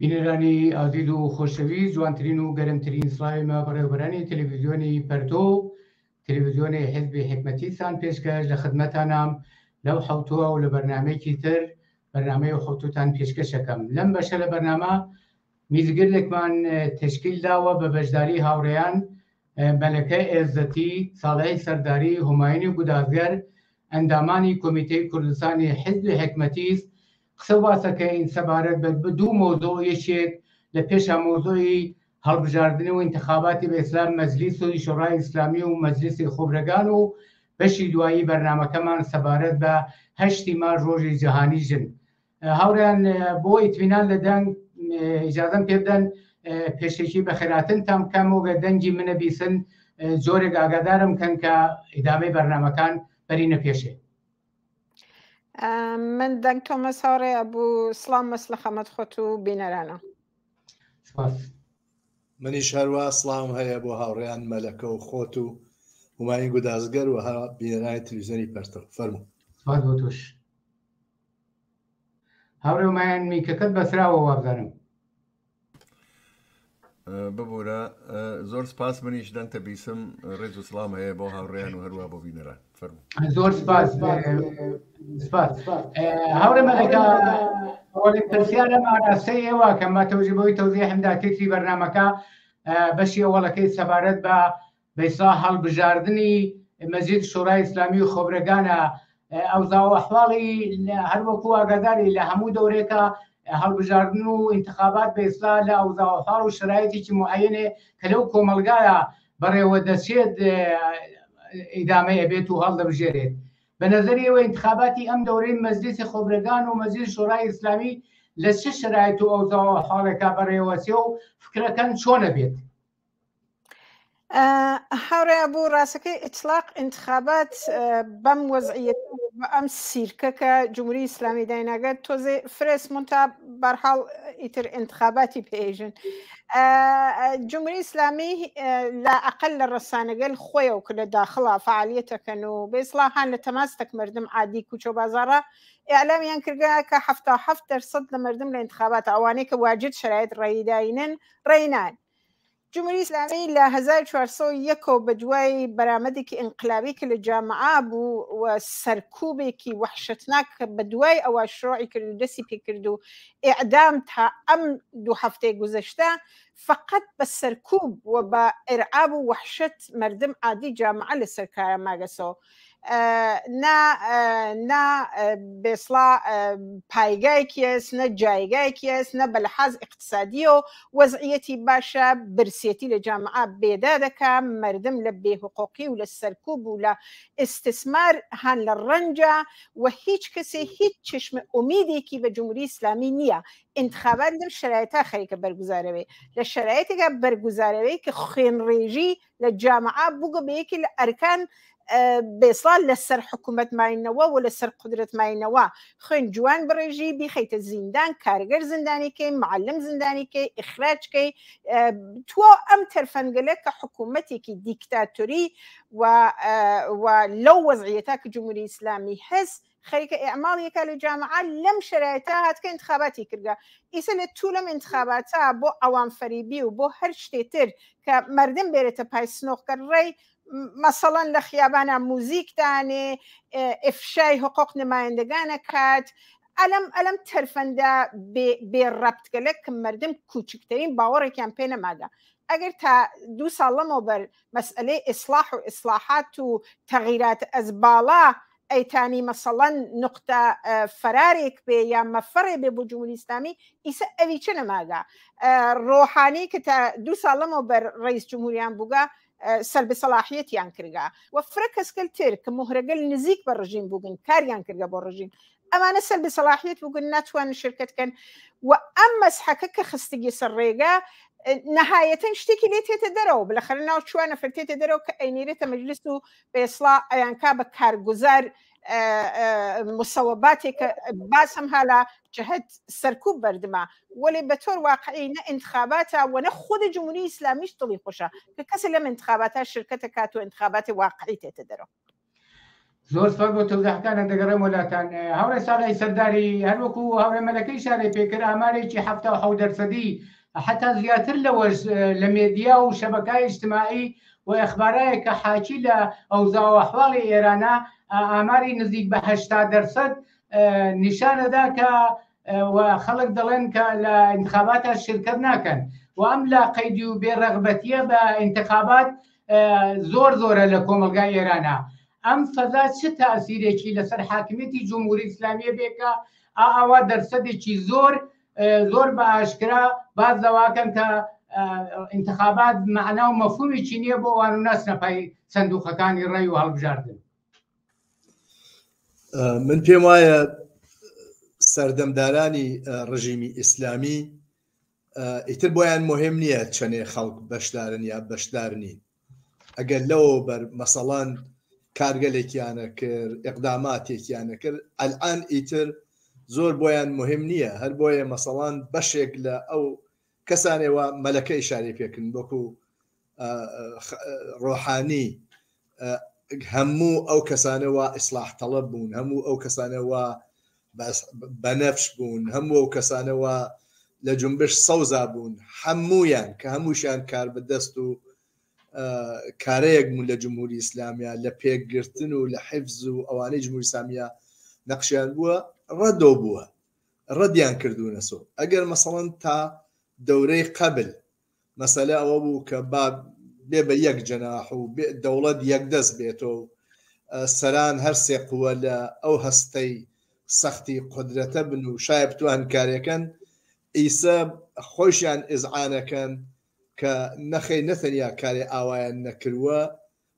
بینەرانی ئازیز و خۆشەویست، جوانترین و گەرمترین سڵاوی مە بەڕێوەبەرانی تەلەڤیزیۆنی پەرتۆ و تەلەڤیزیۆنی حیزبی حیکمەتیتان پێشکەش لە خدمەتانام لەو حەوتووە و لە بەرنامەیەکی تر بەرنامەی ئەو حەوتووتان پێشکەش ئەکەم. لەم بەشە لە بەرنامە میزگردێکمان تەشکیل داوە بە بەشداری هاوڕێیان مەلەکە ئێزەتی، ساڵحی سەرداری، هومایونی گودازگەر، ئەندامانی کۆمیتەی کوردستانی حیزبی حیکمەتیس قسە و باسەکەین سەبارەت بە دوو مەوزوع یەکێک لە پێشا مەوزوعی هەڵبژاردن و ئینتخاباتی بە ئیسلام مەجلیس و شۆڕای ئیسلامی و مەجلیسی خوبرەگان و بەشی دوایی بەرنامەکەمان سەبارەت بە هەشتی مارس ڕۆژی جیهانی ژن. هاوڕێیان بۆ ئیتمینان لە دەنگ ئیجازەم پێ بدەن پێشەکی بەخێراتنتان بکەم و گەر دەنگی منە بیسن جۆرێک ئاگادارم کەن کە ئیدامەی بەرنامەکان بەرینە پێشێ. من دەنگ تۆمەس هاوڕێ ئەبوو سڵام مەس لە خەمەت خۆت و بینەرانە. سپاس. منیش هەروا سڵاوم هەیە بۆ هاوڕێیان مەلەکە و خۆت و هومایون گودازگەر و هە بینەرانی تلویزیۆنی پەرتەو. فەرموو. سپاس بۆ تۆش. هاوڕێ هومایون میکەکەت بەسراوە وابزانم. ببورە زۆر سپاس منیش دەنگتە بیسم ڕێز و سڵام هەیە بۆ هاوڕێیان و هەروە بۆ بینەران فەرموو. زۆر سپاس سپاس هاوڕێ مەلەکە ئەوەڵی پرسیارم ئاراستەی ئێوە کەم بە تەوجی بۆی تەوزیحم دا تیتری بەرنامەکە بەشی ئەوەڵەکەی سەبارەت بە بەیسا هەڵبژاردنی مەجید شۆرای ئیسلامی و خۆبرەگانە ئەوزا و ئەحواڵی هەروەکو ئاگاداری لە هەموو دەورێکە هەڵبژاردن و ئینتخابات بە ئیسلا لە ئەوزا و ئەحواڵ و شرایطێکی معینێ کە لەو کۆمەڵگایە بەڕێوە دەچێت ئیدامەی ئەبێت و هەڵدەبژێرێت. بە نەزەری ئێوە ئینتخاباتی ئەم دەورەی مەجلیسی خۆبرەگان و مەجلیس شۆرای ئیسلامی لە چ شرایط و ئەوزا و ئەحواڵێکا بەڕێوەچێ و فکرەکەن چۆنە بێت؟ هاوڕێ ئەبوو ڕاستەکەی ئیتلاق ئینتخابات بەم وەزعیەت بە ئەم سیرکە کە جمهوری ئیسلامی دایناگە تۆزێ فرێس مونتا بەرحاڵ ئیتر ئینتخاباتی پێژن جمهوری ئیسلامی لە ئەقل لە ڕسانەگەل خۆیەوە کە لە داخڵا فعالیەتەکەن و بێسڵاهان لە تەماس تەک مردم عادی کوچە و بازاڕە ئیعلامیان کردگە کە 77 دەرسەد لە مردم لە ئینتخابات ئەوانەی کە واجد شرایط ڕێیداینن ڕێینان جمهوری ئیسلامی لە 1401 ەوە بە دوای بەرامەدێکی ئینقلابی کە لە جامعە بوو و سەرکوبێکی وەحشەتناک کە بە دوای ئەوە شرۆعی کرد و دەستی پێکرد و ئێعدام تا ئەم دوو هەفتەی گوزەشتە فقط بە سەرکوب و بە ئرعاب و وەحشەت مردم عادی جامعە لەسەر کارە ماگەسەوە نا نا بێسڵا پایگایکیەس نە جایگایکیەس نە بە لەحاز اقتصادیە و وەزعیەتی باشە برسێتی لە جامعە بێدا دەکا مردم لە بێهقۆقی و لە سەرکوب و لە ئیستثمار هەن لە ڕەنجە و هیچ کەسێ هیچ چشم ئومیدێکی بە جمهوری ئیسلامی نییە انتخابات لەم شرایطا خەریکە بەرگوزارەوەی لە شرایطێکا بەرگوزارەوەی کە خوێنڕێژی لە جامعە بووگە بە یەکی لە ئەرکان بێسڵا لەسەر حکوومەت ماینەوە و لەسەر قدرەت ماینەوە خوێن جوان بڕێژی بیخەیتە زیندان کارگەر زیندانیکەی معلم زیندانیکەی ئیخراجکەی تۆ ئەم تەرفەنگەلە کە حکوومەتێکی دیکتاتۆری و و لەو وەزعیەتا کە جمهوری ئیسلامی هەست خەریکە ئیعماڵ یەکا لە جامعە لەم شەرایتە هاتکە ئینتخاباتی کردگە ئیسە لە تو لەم ئینتخاباتە بۆ عەوام فەریبی و بۆ هەر شتێ تر کە مردم بێرێتە پای سنۆقکە ڕێی مەسەڵەن لە خیابانە موزیک دانێ ئفشای حقوق نمایندگانە کات ئەلم ئەلم تەرفەندە بێ ڕەبتگەلە کە مردم کوچکترین باوەڕێکیان پێ نەماگە ئەگەر تا دوو ساڵ لەمەوبەر مەسئلەی ئیسلاح و ئیسلاحات و تەغیرات ئەز باڵا ئەیتانی مەسەڵەن نوقتە فەرارێک بێ یا مەفەڕێ بێ بۆ جمهوری ئیسلامی ئیسە ئەوی چ نەماگە ڕۆحانی کە تا دوو ساڵ لەمەوبەر ڕئیس جمهوریان بووگە سەلب سەلاحیەتیان کردگە و فرە کەسگەل تر کە مهرەگەل نزیک بە ڕژیم بووگن کاریان کردگە بۆ ڕژیم ئەمانە سەلب سەلاحیەت بووگن ناتوانن شرکت کەن و ئەم مەسحەکە کە خستگی سەر ڕێگا نەهایەتەن شتێکی لێ تێتە دەرەوە بلەخەرە ناو چوار نەفەر تێتە دەرەوە کە ئەینیرێتە مەجلس و بێسڵا ئەیانکا بە کارگوزار مسەوەباتێک کە باسم هالا جهت سەرکوب بەردمە وەلێ بە تۆر واقعی نە انتخاباتە و نە خود جمهوری ئیسلامیش دڵی خۆشە کە کەسێ لەم انتخاباتە شرکەتە کات و انتخاباتی واقعی تێتە دەرەوە. زۆر سپاس بۆ تەوزیحەکانت دەگەڕێم وەلاتان هاوڕێ سالای سەرداری هەروەکو هاوڕێ مەلەکە ئیشارەی پێکرد ئامارێکی 77 دەرسەدی حتا زیاتر لەوەش لە مێدیا و شەبەکای ئیجتماعی و ئەخبارایە کە حاکی لە ئەوزا و ئەحواڵی ئێرانە ئاماری نزیک بە 80 دەرسەد نیشانەدا کە و خەڵک دەڵێن کە لە انتخاباتە شرکت ناکەن و ئەم لا قەیدی و بێڕەغبەتیە بە انتخابات زۆر زۆرە لە کۆمەڵگای ئێرانە ئەم فەزا چ تاسیرێکی لەسەر حاکمیەتی جمهوری ئیسلامیە بێ کە ئاوا دەرسەدێکی زۆر زۆر بە ئاشکرا باز لەواکەن کە انتخابات معنا و مەفهومێکی نییە بۆ ئەوان و ناچنە پای سندوقەکانی ڕێی و هەڵبژاردن. من پێم وایە سەردەمدارانی ڕژیمی ئیسلامی ئیتر بۆیان مهم نییە چەنێ خەڵک بەشدارن یا بەشدار نین ئەگەر لەوە بەر مەسەڵەن کارگەلێکیانە کرد ئقداماتێکیانە کرد ئەلان ئیتر زۆر بۆیان مهم نییە هەر بۆیە مەسەڵان بەشێک لە ئەو کەسانێوە مەلەکە ئیشارەی پێکردن وەکو ڕۆحانی هەموو ئەو کەسانە وا ئیسلاح تەڵەب بوون هەموو ئەو کەسانە وا بەنەفش بوون هەموو ئەو کەسانە وا لە جنبش سەوزا بوون هەموویان کە هەمووشیان کار بەدەست و کارەیەک بوون لە جمهوری ئیسلامیا لە پێکگرتن و لە حفز و ئەوانەی جمهوری ئیسلامیە نەقشیان بووە ڕەدۆ بووە ڕەدیان کردوونەسۆ ئەگەر مەسەڵەن تا دەورەی قەبل مەسەلە ئەوە بوو کە با بێ بە یەک جەناح و دەوڵەت یەکدەست بێتەوە و سەران هەر سێ قووە لە ئەو هەستەی سەختی قودرەتە بن و شایە بتوان کارێکەن ئیسە خۆیشیان ئیزعانەکەن کە نەخەی نەتەنیا کارێ ئاوایان نەکردووە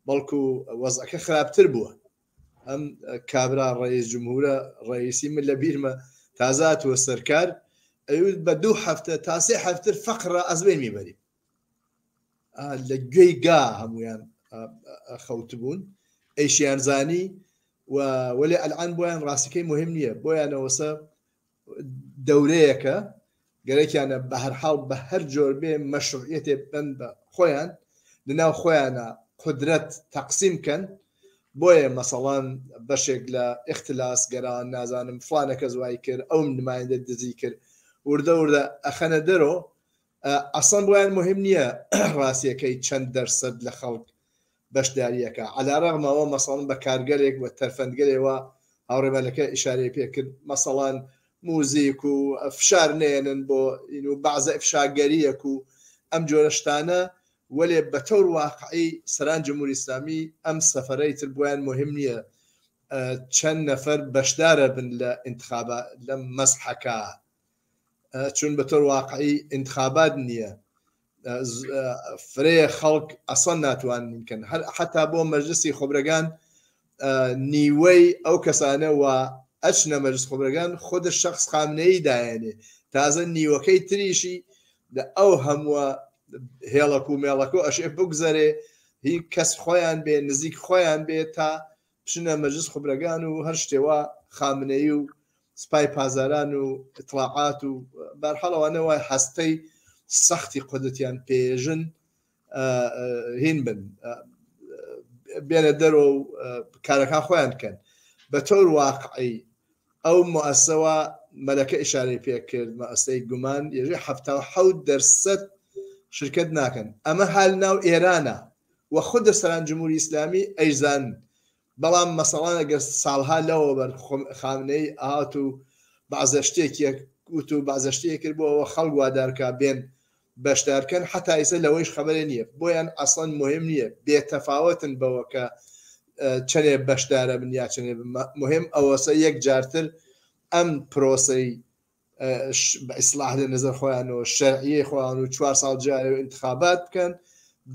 بەڵکو وەزعەکە خراپتر بووە ئەم کابرا ڕئیس جمهورە ڕئیسی من لە بیرمە تازە هاتووە سەرکار ئەیوت بە دوو هەفتە تا سێ هەفتر فەقرە ئەزبەی میبەری لە گوێی گا هەمویان خەوتبوون ئەیشیان زانی و وەلێ ئەلعان بۆیان ڕاستەکەی مهم نییە بۆیانەوەسە دەورەیەکە گەرەکیانە بە هەرحاڵ بە هەر جۆر بێ مەشروعیەتێ بەن بە خۆیان لەناو خۆیانە قودرەت تەقسیم کەن بۆیە مەسەڵەن بەشێک لە ئیختلاس گەران نازانم فڵانە کەس وای کرد ئەوم نمایندە دزی کرد وردە وردە ئەخەنە دەرۆ ئەسڵەن بۆیان مهم نییە ڕاستیەکەی چەند دەرسەد لە خەڵک بەشداریەکە عەلا رەغم ئەوە مەسەڵەن بە کارگەلێک و تەرفەندگەلێ وا هاوڕێ مەلەکە ئیشارەی پێ کرد مەسەڵەن موزیک و فشار نێنن بۆ این و بەعزە ئفشاگەریەک و ئەم جۆرە شتانە وەلێ بە تەور واقعی سەران جمهوری ئیسلامی ئەم سەفەرەی تر بۆیان مهم نییە چەند نەفەر بەشدارە بن لە ئینتخابا لەم مەسحەکە چون بە تۆر واقعی ئینتخابات نییە فرەیە خەڵک ئەسڵەن ناتوانن کەن هەر حتا بۆ مەجلسی خبرەگان نیوەی ئەو کەسانە و ئەچنە مەجلس خبرەگان خود شخص خامنەیی دایەنێ تازە نیوەکەی تریشی لە ئەو هەمووە هێڵەک و مێڵەکە ئەشێ بگوزەرێ هی کەس خۆیان بێ نزیک خۆیان بێ تا بچنە مەجلس خبرەگان و هەر شتێوا خامنەیی و سپای پازاران و ئیتڵاعات و بەرحاڵ ئەوانە وای هەستەی سەختی قودرەتیان پێژن هین بن بێنە دەرەوە و کارەکان خۆیان بکەن بە تۆر واقعی ئەو مؤسسەوە مەلەکە ئشارەی پێکرد مەسەی گومان یێژێ 77 دەرسەد شرکت ناکەن ئەمە حال ناو ئێرانە و خود سەران جمهوری ئیسلامی ئەیزان بەڵام مەسەڵەن ئەگەر ساڵها لەوەبەر خامنەیی ئەهات و بەعزە شتێکی وت و بەعزە شتێک کرد بۆ ئەوە خەڵک وادار کا بێن بەشدار کەن حەتا ئیسە لەوەیش خەبەرێ نییە بۆیان ئەسڵەن مهم نییە بێتەفاوەتن بەوە کە چەنێ بەشدارە بن یا چەنێ مهم ئەوەسە یەک جارتر ئەم پرۆسەی بە ئیسلاح لە نظر خۆیانەوە شەرعیەی خۆیان و چوار ساڵ جارێ و انتخابات بکەن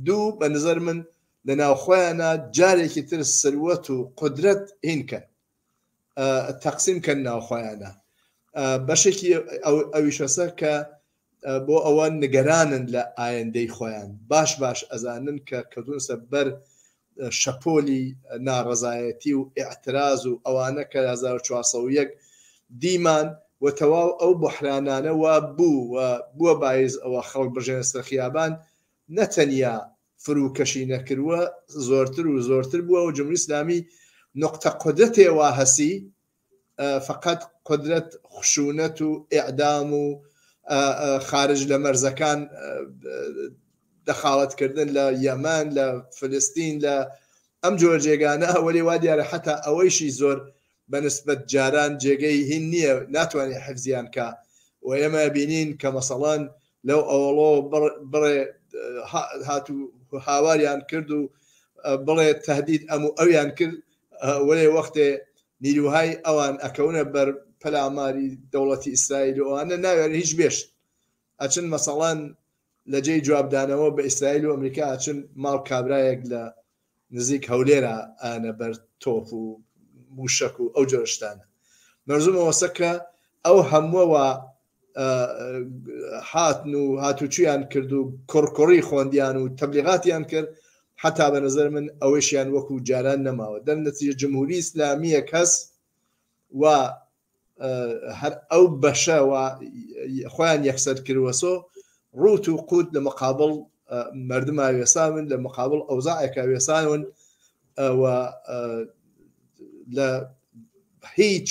دوو بە نظر من لە ناو خۆیانە جارێکی تر سروەت و قدرەت هین کەن تەقسیم کەن ناو خۆیانە بەشێکی ئەویشەسە کە بۆ ئەوە نگەرانن لە ئایندەی خۆیان باش باش ئەزانن کە کەوتونسە بەر شەپۆلی ناڕەزایەتی و ئیعتراز و ئەوانە کە 1401 دیمان و تەواو ئەو بوحرانانە وا بوو و بووە بایز ئەوە خەڵک بڕژێنە سەر خیابان نە تەنیا فروکەشی نەکرووە زۆرتر و زۆرتر بووە و جمهوری ئیسلامی نقطە قودرەتێ وا هەسی فەقەت قودرەت خشونەت و ئیعدام و خارج لە مەرزەکان دەخاڵەت کردن لە یەمەن لە فلستین لە ئەم جۆرە جێگانە وەلێ وا دیارە حەتا ئەوەیشی زۆر بە نسبەت جاران جێگەی هین نییە ناتوانێ حفزیان کا و ئێمە بینین کە مەسەڵەن لەو ئەوەڵۆ بڕێ هات و هاواریان کرد و بڵێ تهدید ئەم و ئەویان کرد وەلێ وەختێ نیروهای ئەوان ئەکەونە بەر پەلاماری دەوڵەتی ئیسرائیل و ئەوانە ناوێرن هیچ بێشن ئەچن مەسەڵەن لە جێی جوابدانەوە بە ئیسرائیل و ئەمریکا ئەچن ماڵ کابرایەک لە نزیک هەولێرا ئانە بەر تۆپ و موشەک و ئەو جۆرە شتانە مەرزوم ئەوەسە کە ئەو هەمووە وا هاتن و هاتوچویان کرد و کوڕکوڕی خۆندیان و تەبلیغاتیان کرد حتا بە نظر من ئەوەیشیان وەکو جاران نەماوە دەر نەتیجە جمهوری ئیسلامیەک هەس و هەر ئەو بەشە و خۆیان یەکسەر کردوەسۆ ڕوت و قوت لە مقابل مردما وێساون لە مقابل ئەوزاعێکا وێساون و لە هیچ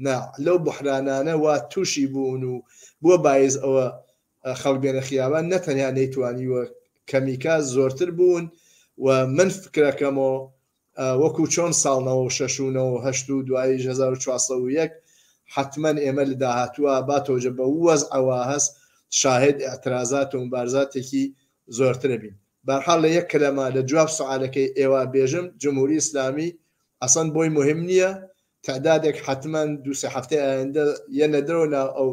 نا لەو بوحرانانە وا تووشی بوون و بووە بایز ئەوە خەڵک بێنە خیابان نە تەنیا نەیتوانیوە کەمیکا زۆرتر بوون و من فکرەکەمەوە وەکو چۆن ساڵ 96 و 98 و دواییش 1401 حتمما ئێمە لە داهاتووە با تۆجە بە وەزعەوە هەست شاهد اعترازات و مبارزاتێکی زۆرترە بین بەرحاڵ لە یەک کەلەمە لە جواب سوالەکەی ئێوە بێژم جمهوری ئیسلامی ئەسەن بۆی مهم نییە تعدادێک حەتمەن دوو سێ هەفتەی ئایندە یەنە درەوە ناو ئەو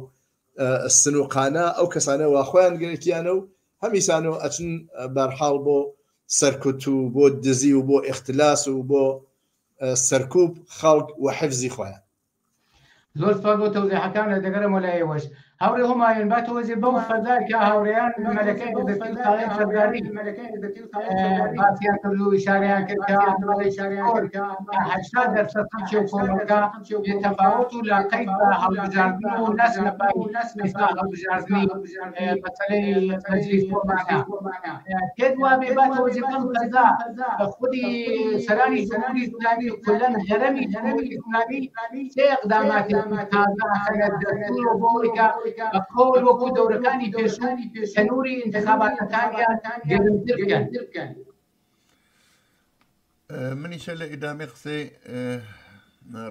سنوقانە ئەو کەسانە وا خۆیان گرتیانە و هەمیسان و ئەچن بەرحاڵ بۆ سەرکوت و بۆ دزی و بۆ ئیختلاس و بۆ سەرکوب خەڵک و حفزی خۆیان. زۆر سپاس بۆ تەوزیحەکان دەگەرمەوە لای ئێوەش هاوڕێ هۆمایون با تۆزێ بەو فەزا کە هاوڕێیان مەلەکە عزەتی و ساڵح سەرداری باسیان کرد و ئیشارەیان کرد کە 80% خەڵکی و کۆمەڵگا بێ تەفاوت و لاقەید بە هەڵبژاردن و ناچنە پای ئێستا هەڵبژاردنی مەسەلەی مەجلیس بۆمانە پێت وابێ با تۆزێ بەم فەزا خودی سەرانی جمهوری ئیسلامی و کلەن هەرەمی جمهوری ئیسلامی چه اقداماتی تازە ئەخەنە دەستور و بۆ ئەوەی کە بە قەول وەکو دەورەکانی پێشوو تەنوری ئینتخاباتەکانیان گەرمتر بکەن. منیشە لە ئیدامەی قسەی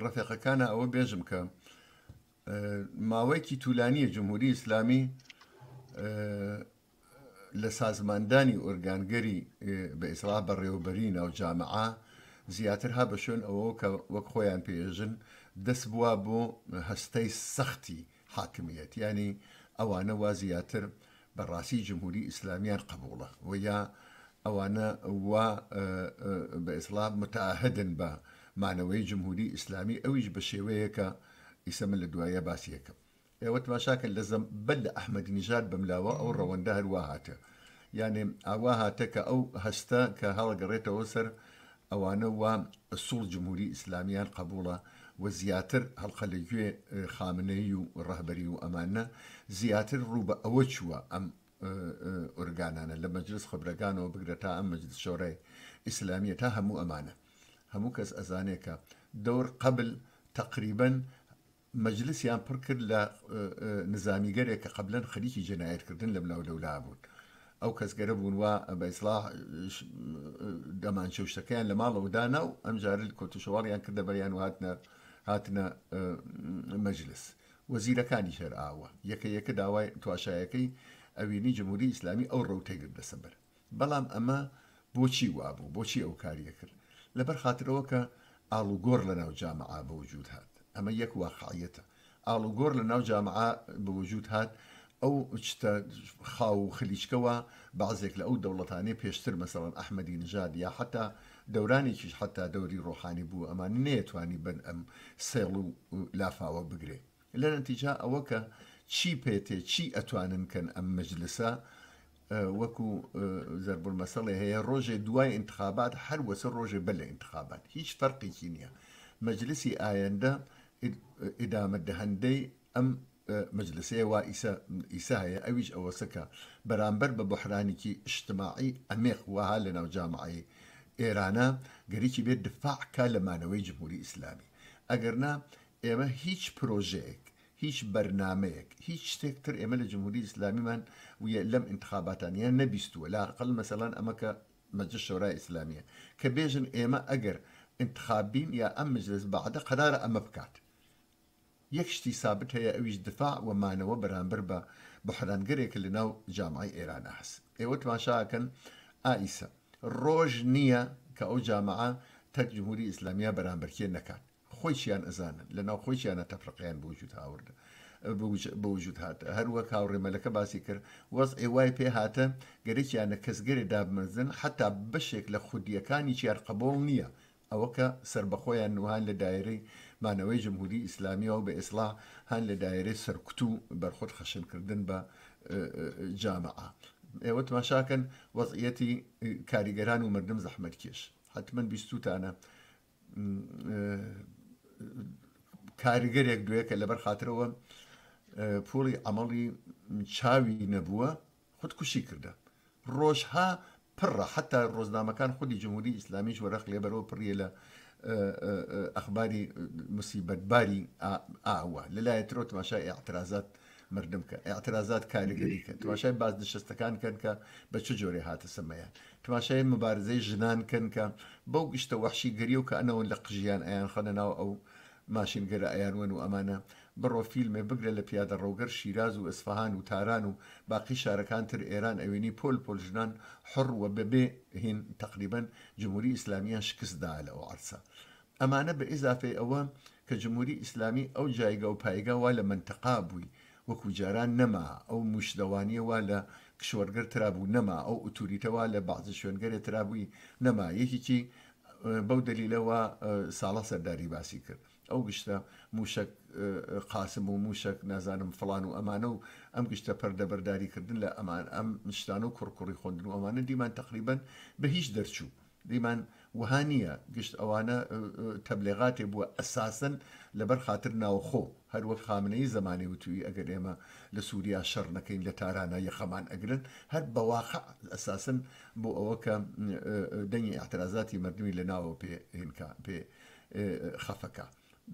ڕەفیقەکانە ئەوە بێژم کە ماوەیەکی تولانیە جمهوری ئیسلامی لە سازماندانی ئۆرگانگەری بە ئیسڵاح بەڕێوەبەری ناو جامعە زیاتر ها بە شوێن ئەوەوە کە وەک خۆیان پێژن دەست بووە بۆ هەستەی سەختی حاکمیەت یانی ئەوانە وا زیاتر بە ڕاستی جمهوری ئیسلامیان قبوڵە و یا ئەوانە وا بە ئیسڵاح متعهدن بە مانەوەی جمهوری ئیسلامی ئەویش بە شێوەیەکە ئیسە من لە دوایە باسی یەکەم. ئێوە تماشاکەن لە زەم بەر لە ئەحمەدی نژاد بەملاوە ئەو ڕەوەندە هەر وا هاتە یانێ ئاوا هاتە کە ئەو هەستە کە هەڵەگەڕێتەوە سەر ئەوانە وا ئسوڵ جمهوری ئیسلامیان قەبوڵە و زیاتر هەڵقە لە گوێ خامنەیی و ڕەهبەری و ئەمانە زیاتر ڕوو بە ئەوە چووە ئەم ئۆرگانانە لە مەجلس خبرەگانەوە بگرە تا ئەم مەجلس شۆرای ئیسلامیە تا هەموو ئەمانە هەموو کەس ئەزانێ کە دەور قەبل تەقریبەن مەجلسیان پڕ کرد لە نزامیگەرێک کە قەبلەن خەریکی جەنایەت کردن لەملاو لەولا بوون ئەو کەسگەرە بوون وا بە ئیسڵاح دەمانچە و شتەکەیان لە ماڵەوە دانا و ئەمجارە کۆتوشەواڵیان کردە بەریان و هاتنە هاتنە مەجلس وەزیرەکانیش هەر ئاوە یەکە یەکە داوای تواشایەکەی ئەوینی جمهوری ئیسلامی ئەو ڕەوتەی گرتە بەر بەڵام ئەمە بۆچی وابوو؟ بۆچی ئەو کاریە کرد؟ لەبەر خاترەوە کە ئاڵوگۆڕ لەناو جامعە بە وجود هات. ئەمە یەک واقعیەتە. ئاڵوگۆڕ لەناو جامعە بە وجود هات، ئەو چتە خاو و خلیچکە وا بەعزێک لە ئەو دەوڵەتانەی پێشتر مەسەڵەن ئەحمەدی نژاد یا حەتا دەورانێکیش حەتا دەوری ڕۆحانی بوو ئەمانە نەیەتوانی بەر ئەم سێڵ و لافاوە بگرێ. لە نەتیجە ئەوە کە چی پێتێ چی ئەتوانن کەن ئەم مەجلسە وەکو زەرب المەسەڵێ هەیە ڕۆژێ دوای ئینتخابات هەر وەسە ڕۆژێ بەر لە ئینتخابات هیچ فەرقێکی نییە مەجلسی ئایندە ئیدامە دەهەندەی ئەم مەجلسەیە وا ئیسە ئیسە هەیە ئەویش ئەوەسە کە بەرامبەر بە بحرانێکی ئیجتماعی عەمیق وەها لە ناو جامعەی. ئێرانە گەرەکی بێت دفاع کا لە مانەوەی جمهوری ئیسلامی ئەگەر نا ئێمە هیچ پرۆژەیەک هیچ بەرنامەیەک هیچ شتێک تر ئێمە لە جمهوری ئیسلامیمان ویە لەم ئینتخاباتانە نەبیستووە لاقل مەسەڵەن ئەمە کە مەجلس شۆرای ئیسلامیە کە بێژن ئێمە ئەگەر ئینتخاب بین یا ئەم مجلس بەعدە قەرارە ئەمە بکات یەک شتی سابت هەیە ئەویش دفاع و مانەوە بەرامبەر بە بوحرانگەرێک کە لەناو جامعەی ئێرانا هەس. ئێوە تماشا ئەکەن ئا ئیسە ڕۆژ نییە کە ئەو جامعە تەک جمهوری ئیسلامیا بەرامبەرکێ نەکات. خۆیشیان ئەزانن لەناو خۆیشیانا تەفرقەیان بە وجود هاوردە بە وجود هاتە. هەر وەک هاوڕێ مەلەکە باسی کرد وەزعێ وای پێ هاتە گەرەکیانە کەسگەرێ دابمەرزن حەتا بەشێک لە خودییەکانیشیان قەبووڵ نییە ئەوە کە سەربەخۆیان و هان لە دایرەی مانەوەی جمهوری ئیسلامیە و بە ئێسڵا هان لە دایرەی سەرکوت و بەرخود خەشن کردن بە جامعە. ئێوە تماشاکەن وەزعیەتی کاریگەران و مردم زەحمەتکێش. حەتمەن بیستوتانە کاریگەرێک دوێ کە لەبەر خاترەوە پوڵی عەمەڵی چاوی نەبووە خودکوشی کردە. ڕۆژها پڕە حەتا ڕۆزنامەکان خودی جمهوری ئیسلامیش وەرەق لێبەرەوە پڕیە لە ئەخباری موسیبەتباری ئاوە لە لایە ترەوە تماشای ئیعترازات مردم کە ئیعترازات کاریگەری کە تماشای بازنشستەکان کەن کە بە چ جۆرێ هاتە سەمەیان تماشای مبارزەی ژنان کەن کە بەو گشتە وەحشیگەریە و کە ئەنەوەن لە قژیان ئەیان خەنە ناو ئەو ماشینگەرە ئەیانوەن و ئەمانە بڕۆ فیلمێ بگرە لە پیادەڕەوگەر شیراز و ئەسفەهان و تاران و باقی شارەکان تر ئێران ئەوینی پۆل پۆل ژنان حوڕ و بە بێ هین تەقریبەن جمهوری ئیسلامیان شکست دا لە ئەو عەرسە ئەمانە بە ئیزافەی ئەوە کە جمهوری ئیسلامی ئەو جایگا و پایگا وا لە مەنتەقا بووی وەکو جاران نەما ئەو موشدەوانیە وا لە کشوەرگەر ترا بوو نەما ئەو ئوتوریتە وا لە بەعزە شوێنگەرێ ترا بووی نەما یەکیکی بەو دەلیلە وا ساڵح سەرداری باسی کرد ئەو گشتە موشەک قاسم و موشەک نازانم فڵان و ئەمانە و ئەم گشتە پەردەبەرداری کردن لە ئەمان ئەم شتانە و کوڕکوڕی خۆندن و ئەمانە دیمان تەقریبەن بە هیچ دەرچوو دیمان وەها نییە گشت ئەوانە تەبلێغاتێ بووە ئەساسەن لەبەر خاتر ناوخۆ هەر وەک خامنەیی زەمانێ وتووی ئەگەر ئێمە لە سووریا شەڕ نەکەین لە تارانا یەخەمان ئەگرن هەر بە واقع ئەساسەن بۆ ئەوە کە دەنگی ئیعترازاتی مەردمی لە ناوەوە پێ هینکا پێ خەفەکە.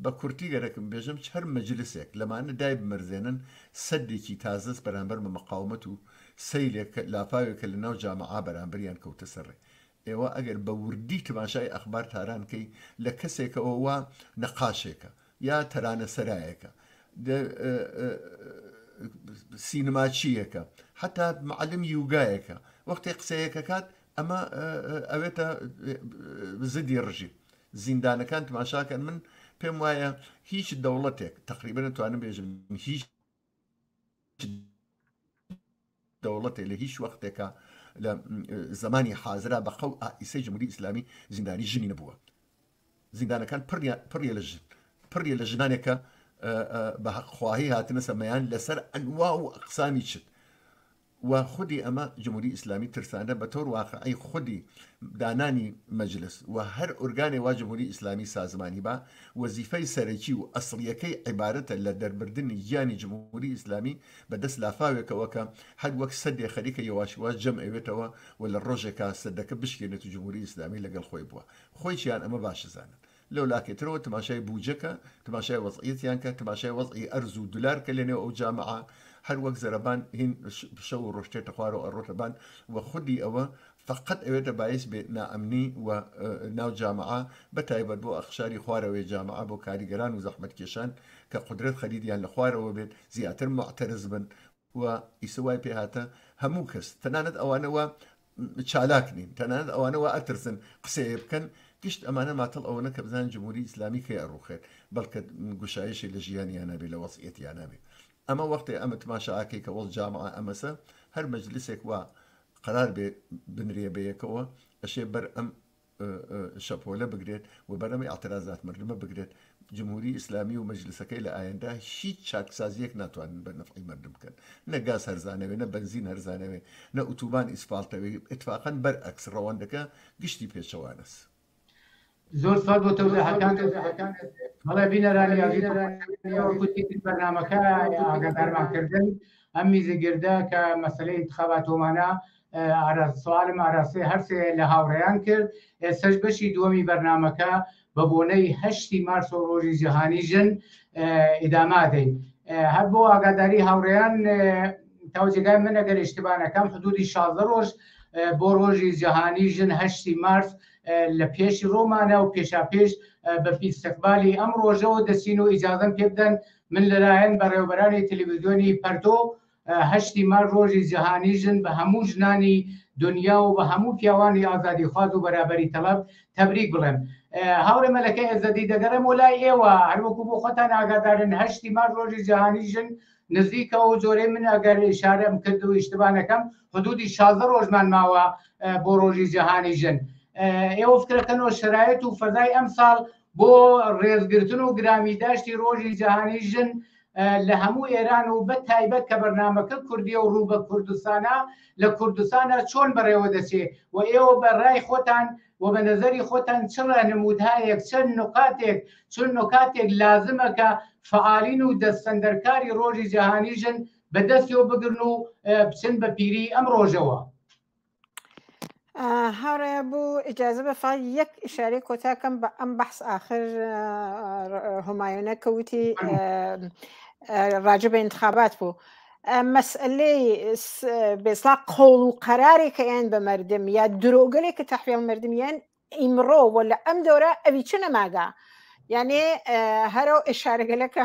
بە کورتی گەرەکم بێژم چ هەر مەجلسێک لەمانە دایبمەرزێنن سەدێکی تازەس بەرامبەر بە مقاومەت و سەیلێک لافاوێک کە لە ناو جامعە بەرامبەریان کەوتە سەر ڕێ. ئێوە ئەگەر بە وردی تماشای ئەخبار تاران کەی لە کەسێکەوە وا نەقاشێکە یا تەرانە سەرایەکە سینماچییەکە حەتا معلم یوگایەکە وەختێ قسەیەکەکات ئەمە ئەوێتە زدی ڕژیم زیندانەکان تماشاکەن من پێم وایە هیچ دەوڵەتێک تقریبا نتوانم بێژم هیچ دەوڵەتێ لە هیچ وەختێکە لە زمانی حازرا بە قەو ئیسەی جمهوری ئیسلامی زیندانی ژنی نەبووە زیندانەکان پڕیە لە ژن پڕیە لە ژنانێکە بە حەقخواهی هاتنە سەمەیان لەسەر ئەنوا و ئەقسامی چت و خودی ئەمە جمهوری ئیسلامی ترساندە بە تۆر واقعی خودی دانانی مەجلس و هەر ئورگانێ وا جمهوری ئیسلامی سازمانی با وەزیفەی سەرەکی و ئەسڵیەکەی عیبارەتە لە دەربردنی گیانی جمهوری ئیسلامی بە دەست لافاوێکەوە کە هەر وەک سەدێ خەریکە یەواش یەواش جەم ئەوێتەوە و لە ڕۆژێکا سەدەکە بشکێنێت و جمهوری ئیسلامی لەگەڵ خۆی بوە خۆیشیان ئەمە باش ئەزانن. لەو لاکەی ترەوە تماشای بوجە کە، تماشای وەزعیەتیان کە، تماشای وەزعی ئەرز و دولار کە لەنێو ئەو جامعە هەر وەک زەرەبان هین شەو و ڕۆژ تێتە خوارەوە ئەڕۆتە بان و خودی ئەوە فەقەت ئەوێتە بایس بێ نائەمنی و ناو جامعە بە تایبەت بۆ ئەقشاری خوارەوەی جامعە بۆ کاریگەران و زەحمەتکێشان کە قودرەت خەریدیان لە خوارەوە بێت زیاتر موعتەرز بن و ئیسە وای پێ هاتە هەموو کەس تەنانەت ئەوانە وا چالاک نین تەنانەت ئەوانە وا ئەترسن قسەیە بکەن گشت ئەمانە ماتەڵ ئەوەنە کە بزانن جمهوری ئیسلامی کەی ئەڕوخێت بەڵکە گوشایشی لە ژیانیانە بێ لە وەزعیەتیانە بێ ئەمە وەختێ ئەمە تماشا ئەکەی کە وەڵ جامعە ئەمەسە هەر مەجلسێک وا قەرار بێ بنرێ بەیەکەوە ئەشێ بەر ئەم شەپۆلە بگرێت و بەرەم ئیعترازات مردمە بگرێت، جمهوری ئیسلامی و مەجلسەکەی لە ئایندە هیچ چاکسازیەک ناتوانن بە نەفعی مەردم بکەن، نە گاز هەرزانەوێ، نە بەنزین هەرزانەوێ، نە ئوتوبان ئیسفاڵتەوێ، ئیتفاقەن بەرئەکس ڕەوەندەکە گشتی پێچەوانەس. زۆر سپاس بۆ تەوزیحەکانت. بەڵێ بینەرانی ئازیز وەکو بەرنامەکە ئاگادارمان کردن ئەم میزگردە کە مەسەلەی انتخابات ومانە. سوالم ئاراستەی هەرسێ لە هاوڕێیان کرد. ئێستاش بەشی دووەمی بەرنامەکە بە بۆنەی هەشتی مارس و ڕۆژی جیهانی ژن ئیدامە دەین. هەر بۆ ئاگاداری هاوڕێیان تاو جێگای من ئەگەر اشتباه نەکەم حدودی 16 ڕۆژ بۆ ڕۆژی جیهانی ژن هەشتی مارس لە پێشی ڕۆمانە و پێشاپێش بە ئیستقبالی ئەم ڕۆژەوە دەچین و ئیجازەم پێ بدەن من لەلایەن بەڕێوەبەرانی تەلەڤیزیۆنی پەرتۆ هەشتی مارس ڕۆژی جیهانی ژن بە هەموو ژنانی دنیا و بە هەموو پیاوانی ئازادیخواز و بەرابەری تەڵەب تەبریک بڵێم. هاوڕێ مەلەکە ئێزەدی دەگەڕێم بۆ لای ئێوە، هەروەکو بۆ خۆتان ئاگادارن هەشتی مارس ڕۆژی جیهانی ژن نزیکە و جۆرەی من ئەگەر ئیشارەم کرد و ئیشتبا نەکەم حدودی 16 ڕۆژمان ماوە بۆ ڕۆژی جیهانی ژن. ئێوە فکرەکەنەوە شەرایط و فەزای ئەمساڵ بۆ ڕێزگرتن و گرامی داشتی ڕۆژی جیهانی ژن لە هەموو ئێران و بە تایبەت کە بەرنامەکە کوردیە و ڕوو بە کوردستانە لە کوردستانە چۆن بەڕێوە دەچێ و ئێوە بە ڕای خۆتان و بە نەزەری خۆتان چ ڕێنموودهایەک چەند نوقاتێک چون نوکاتێک لازمە کە فەعالین و دەستەندەرکاری ڕۆژی جیهانی ژن بە دەستیەوە بگرن و بچن بە پیری ئەم ڕۆژەوە؟ هاوڕێ بوو ئیجازە بە فقط یەک ئشارەی کۆتاکەم بە ئەم بەحس ئاخر هومایۆنە کە وتی راجع بە انتخابات بوو مەسئلەی بێسلا قۆڵ و قەرارێک کە یان بە مردم یا درۆگەلێک کە تەحویل مردمیان ئیمڕۆ و لە ئەم دەورە ئەوی چ نەماگە یانێ هەرو ئشارەگەلەکە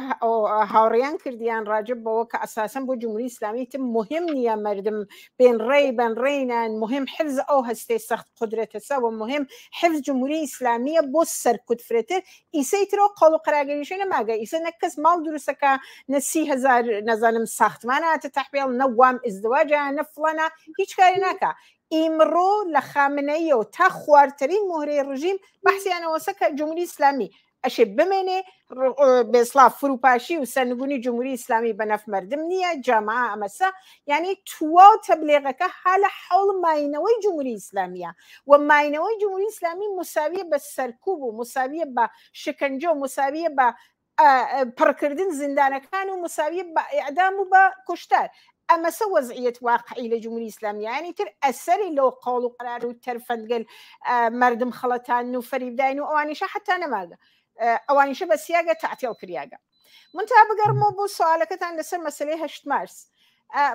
هاوڕیان کردیان ڕاجب بەوە کە ئەساسەن بۆ جمهوری ئیسلامی تم مهم نییە مردم بێن ڕێی بن ڕێینان مهم حفظ ئەو هەستەی سەخت قدرەتەسە و مهم حفظ جمهوری ئیسلامیە بۆ سەرکوت فرەتر ئیسەی ترۆ قەڵ و قەراگەریشە نەماگە ئیسە نە کەس ماڵ دروستەکە نە 30هزار نەزانم ساختمان هاتە تەحویل نە وام ئزدواجە نە فڵانە هیچ کاری ناکە ئیمڕۆ لە خامنەییەوە تا خوارترین مۆهرەی ڕژیم بەحسیان ئەوەسە کە جمهوری ئیسلامی ئەشێ بمێنێ بێسڵا فروپاشی و سەرنگونی جمهوری ئیسلامی بە نەف مردم نییە جامعە ئەمەسە یعنی تواو تەبلیغەکە ها لە حەوڵ ماینەوەی جمهوری ئیسلامیە و ماینەوەی جمهوری ئیسلامی مساویە بە سەرکوب و مساویە بە شکنجە و مساویە بە پڕکردن زیندانەکان و مساویە بە ئیعدام و بە کوشتار. ئەمەسە وەزعیەت واقعی لە جمهوری ئیسلامی یانی تر ئەسەری لەو قەوڵ و قەرار و تەرفەندگەل مەردم خەڵەتان و فەریبداین و ئەوانیشە حتا نەماگە ئەوانیشە بە سیاگە تەعتیڵ کریاگە. من تا بگەڕمەوە بۆ سوالەکەتان لەسەر مەسەلەی هەشت مارس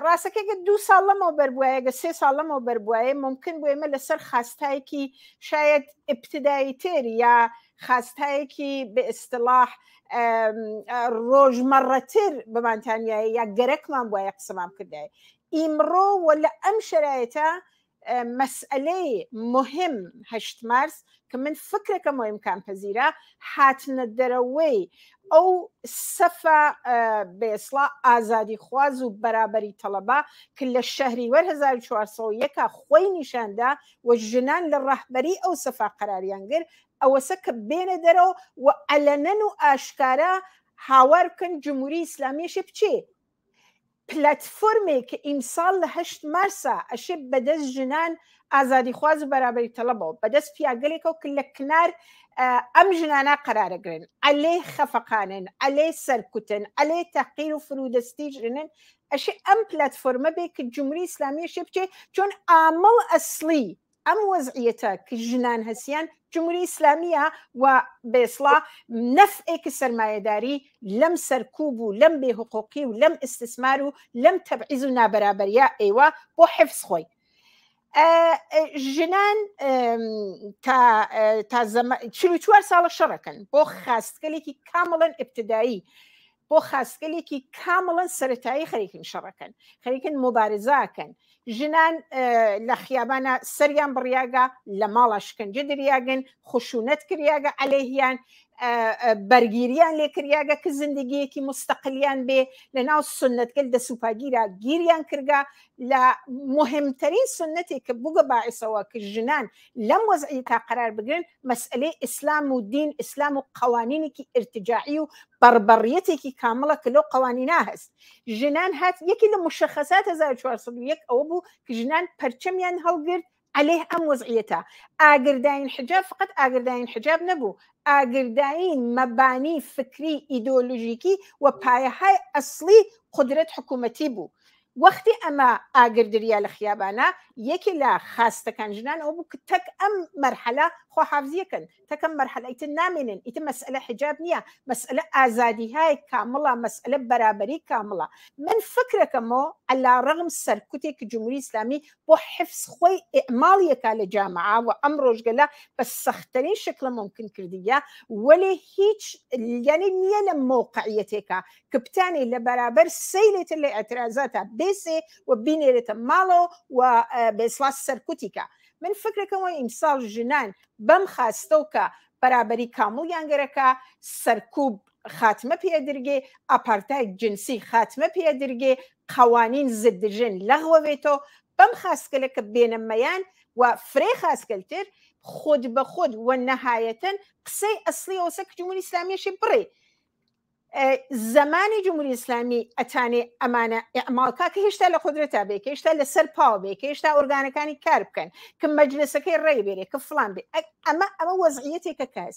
ڕاستەکەی گە دوو ساڵ لەمەوە بەربوایە گە سێ ساڵ لەمەوە بەربوایە ممکن بوو ئێمە لەسەر خاستایەکی شاید ابتدایی تر یا خاستایەکی بە ئیستلاح ڕۆژمەڕەتر بمانتانیایە یا گەرەکمان بوایە قسەمان بکردایە ئیمڕۆ و لە ئەم شەرایەتە مەسئەلەی موهیم هەشت مارس کە من فکرەکەم و ئیمکان پەزیرە هاتنە دەرەوەی ئەو سەفە بێسڵا ئازادی خواز و بەرابەری تەڵەبە کە لە شەهریوەر 1401 خۆی نیشاندا و ژنان لە ڕەهبەری ئەو سەفا قەراریان گر ئەوەسە کە بێنە دەرەوە و عەلەنەن و ئاشکارا هاوار بکەن جمهوری ئیسلامیشێ بچێ پلاتفۆرمێک کە ئیمساڵ لە هەشت مارسا ئەشێ بەدەست ژنان ئازادیخواز و بەرابەری تەڵەبەوە بەدەست پیاگەلێکەوە کە لە کنار ئەم ژنانە قەرارەگرن عەلەی خەفەقانن عەلەی سەرکوتن عەلەی تەحقیر و فرودەستی ژنن ئەشێ ئەم پلاتفۆرمە بێ کە جمهوری ئیسلامی ئەشێ بچێ چون ئامڵ ئەسڵی ئەم وەزعیەتە ک ژنان هەسیان جمهوری ئیسلامیە و بێسڵا نەفعێک سەرمایەداری لەم سەرکوب و لەم بێهقوقی و لەم ئیستسمار و لەم تەبعیز و نابەرابەریە ئێوە بۆ حفظ خۆی ژنان تا تا 44 ساڵە شەڕەکەن بۆ خاستگەلێکی کامڵەن ئبتدایی بۆ خاستگەلێکی کامڵەن سەتایی خەریکن شەڕەکەن خەریکن مبارزاکەن ژنان لە خیابانە سەریان بڕیاگە لە ماڵە شکنجە دریاگن خشونەت کریاگە عەلەیهیان بەرگیریان لێ کریاگە کە زندگیەکی مستەقلیان بێ لە ناو سنتگەل دەسوپاگیرا گیریان کردگە لە مهمترین سنتێک کە بووگە باعسەوە کە ژنان لەم وەزعی تا قرار بگرن مەسئلەی ئیسلام و دین ئیسلام و قوانینێکی ئرتجاعی و بەڕبەڕیەتێکی کامڵە کە لەو قوانینا هەست ژنان هات یەکی لە مشخصات 1401 ئەوە بوو کە ژنان پەرچەمیان هەڵگرت عەلەیه ئەم وەزعیەتە. ئاگرداین حجاب فقط ئاگرداین حجاب نەبوو، ئاگرداین مەبانی فکری ئیدۆلۆژیکی و پایەهای ئەسڵی قودرەت حکوومەتی بوو. وەختی ئەمە ئاگر دریا لە خیابانە یەکێ لە خاستەکان ژنان ئەوە بوو کە تەک ئەم مەرحەلە خواحافزیەکەن تەک ئەم مەرحەلە ئیتر نامێنن ئیتر مەسئلە حجاب نییە مەسئلە ئازادیهای کامڵە مەسئلە بەرابەری کامڵە من فکرەکەمەوە عەلا ڕەغم سەرکوتێک کە جمهوری ئیسلامی بۆ حفظ خۆی ئیعماڵیەکا لە جامعە و ئەم ڕۆژگەلە بە سەختترین شکل ممکن کردیە وەلێ هیچ یعنی نییە لە مەوقعیەتێکا کە بتانێ لە بەرابەر سەیلێتر لە ئیعترازاتا بێسێ و بینێرێتە ماڵەوە و بە ئیسڵاح سەرکوتی کە. من فکرەکەم وە ئیمساڵ ژنان بەم خاستەو کە بەرابەری کامڵیان گەرەکە، سەرکوب خاتمە پێ درگێ، ئاپارتاید جنسی خاتمە پێ درگێ، قەوانین زد ژن لەغوە وێتۆ، بەم خاستگەلە کە بێنە مەیان و فرەی خاستگەلتر خود بە خود و نەهایەتەن قسەی ئەسڵی ئەوەسە ک جمهوری ئسلامیەشێ بڕێ. زەمانی جمهوری ئیسلامی ئەتانێ ئەمانە ئیعماڵ کا کە هێشتا لە قودرەتا بێ کە هێشتا لەسەر پاوە بێ کە هێشتا ئۆرگانەکانی کار بکەن کە مەجلسەکەی ڕێی بێرێ کە فلان بێ ئەمە ئەمە وەزعیەتێکە کەس